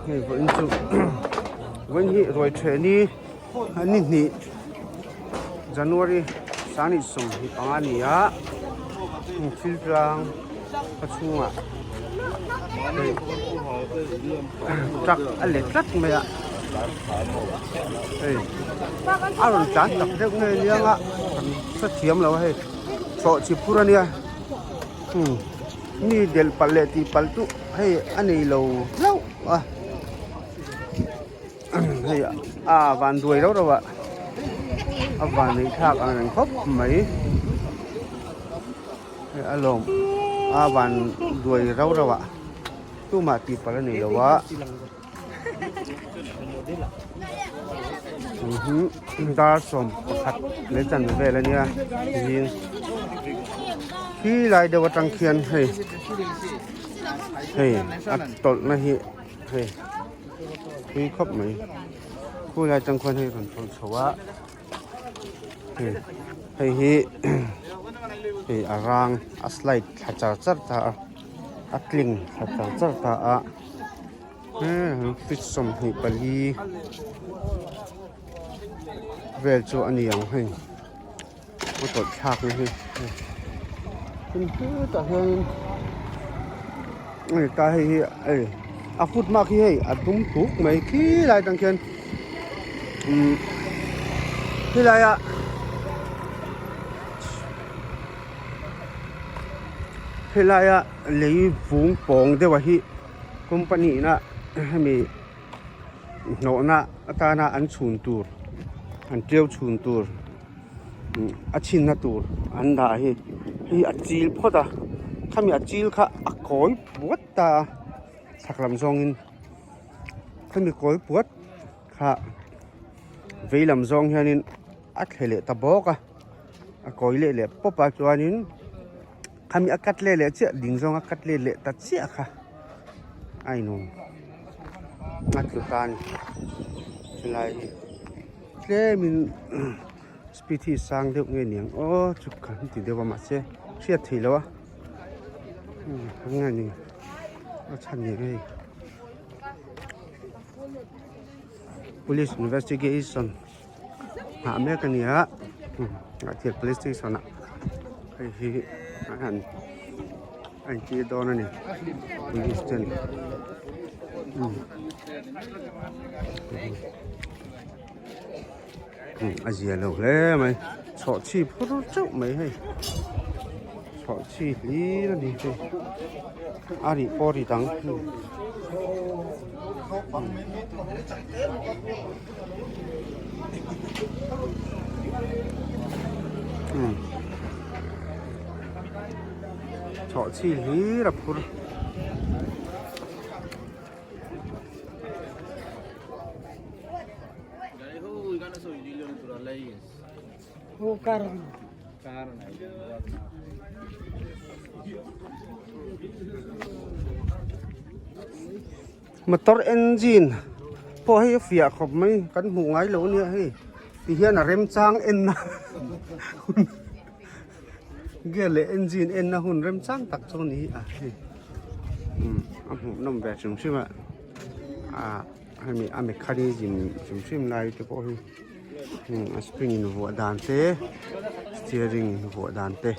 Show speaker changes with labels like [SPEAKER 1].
[SPEAKER 1] Hei vawiin chu vawiin hi ruai ṭheh ni ni hnih January sangni 25 a ni a thil tlang khaw chhungah hei truck a let tlat mai a hei a rawn tlan tak deuh nge aniang a kan hrethiam lo a hei thlawh chi phur a nia. Mi delh palh leh tih palh chu hei a nei lo hlauh a hei a van duai rauh rauh a a van neih thlak ang reng khawp mai hei a lawm a van duai rauh rauh a tumah tih palh a nei lo a. Dar 11 leh chan vel a nia zing khi lai deuh atang khian hei hei a tawlh na hi hei thui khawp mai khu lai atang khuan hei rawn tawlh chho a hei hei hi hei a rang a slide thla char char ta a a tling thla char char ta a. Feet 24 vel chu a ni ang hei a tawlh thlak na hi tin hetah hianin hei ta hei hi hei a foot mark hi hei a dum tuk mai khi lai atang khian umm khilai ah khilai ah lei vung pawng deuh a hi. Company na hemi hnawhna atana an chhun tur an ṭeu chhun tur a chhinna tur an dah hi hei a chil phawt a khami a chil kha a kawi puat ta a chhak lam zawngin khami kawi puat kha vei lam zawng hianin a thle leh ta bawk a a kawi leh leh pawp a chuanin. Khami a cut leh leh chiah ding zawng a cut leh leh ta chiah kha a inawm a tlu ta a ni chulai hi tlemin speed hi sang deuh nge niang aw chu kan ti deuh a mahse hriat theih loh a eng nge ni a chhan ni ang hei police investigation. Nghah mek a ni a ah khian police station ah hei hi an han a intir dawn a ni police ten a zia lo hle mai chhawhchhi phur teuh mai hei chhawhchhi hlir a ni hei a rih pawh a ri dang. Chhawhchhi hlir a phur. Motor engine pawh hei a fiah khawp mai kan hmuh ngai lo ania hei ti hian a remchang en na hun gear leh engine en na hun remchang tak chu a ni a hei umm a hmuh nawm ve hrim hrim a ah hemi a mechanism hrim hrim lai te pawh hi umm a spring in vuah dan te steering vuah dan te.